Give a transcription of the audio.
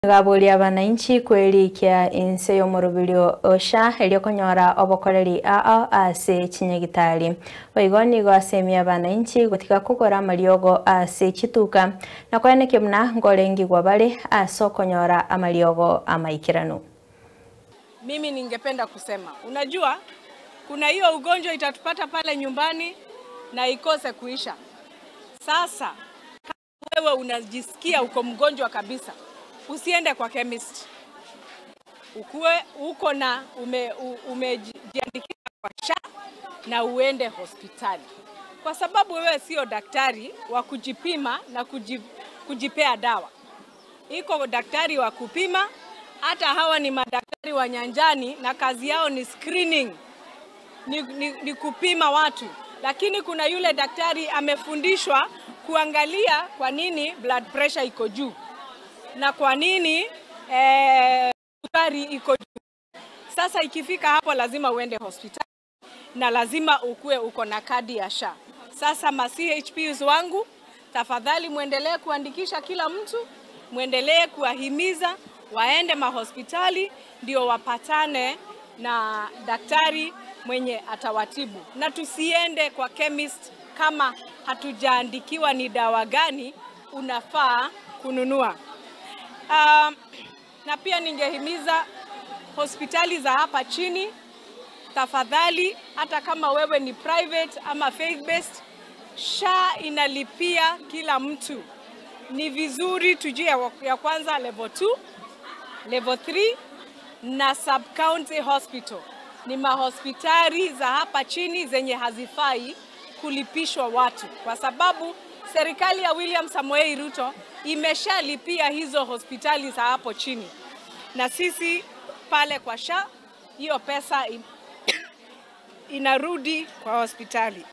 Gaburia abananchi kwelikia inse y'omorobilio osha erikonyora obokoreri aa ase chinyagitari boigo nigo asemia abananchi gotiga kogora amariogo ase chituka na koeneke muna ngorengigwa bare ase okonyora amariogo amaikirano. Mimi ningependa kusema, unajua kuna hiyo ugonjwa itatupata pale nyumbani na ikose kuisha. Sasa kama wewe unajisikia uko mgonjwa kabisa, usiende kwa chemist. Ukue uko na umejiandikia kwa SHA na uende hospitali. Kwa sababu wewe sio daktari wa kujipima na kujipea dawa. Iko daktari wa kupima, hata hawa ni madaktari wa nyanjani na kazi yao ni screening, ni kupima watu. Lakini kuna yule daktari amefundishwa kuangalia kwa nini blood pressure iko juu na kwa nini sukari iko juu. Sasa ikifika hapo lazima uende hospitali na lazima ukue uko na kadi ya SHA. Sasa ma CHPs wangu, tafadhali muendelee kuandikisha kila mtu, muendelee kuwahimiza waende mahospitali ndio wapatane na daktari mwenye atawatibu. Na tusiende kwa chemist kama hatujaandikiwa ni dawa gani unafaa kununua. Na pia ningehimiza hospitali za hapa chini, tafadhali hata kama wewe ni private ama faith based, SHA inalipia kila mtu. Ni vizuri tujue ya kwanza level 2, level 3 na sub county hospital. Ni mahospitali za hapa chini zenye hazifai kulipishwa watu, kwa sababu serikali ya William Samoei Ruto imeshalipia hizo hospitali za hapo chini. Na sisi pale kwa SHA hiyo pesa inarudi kwa hospitali.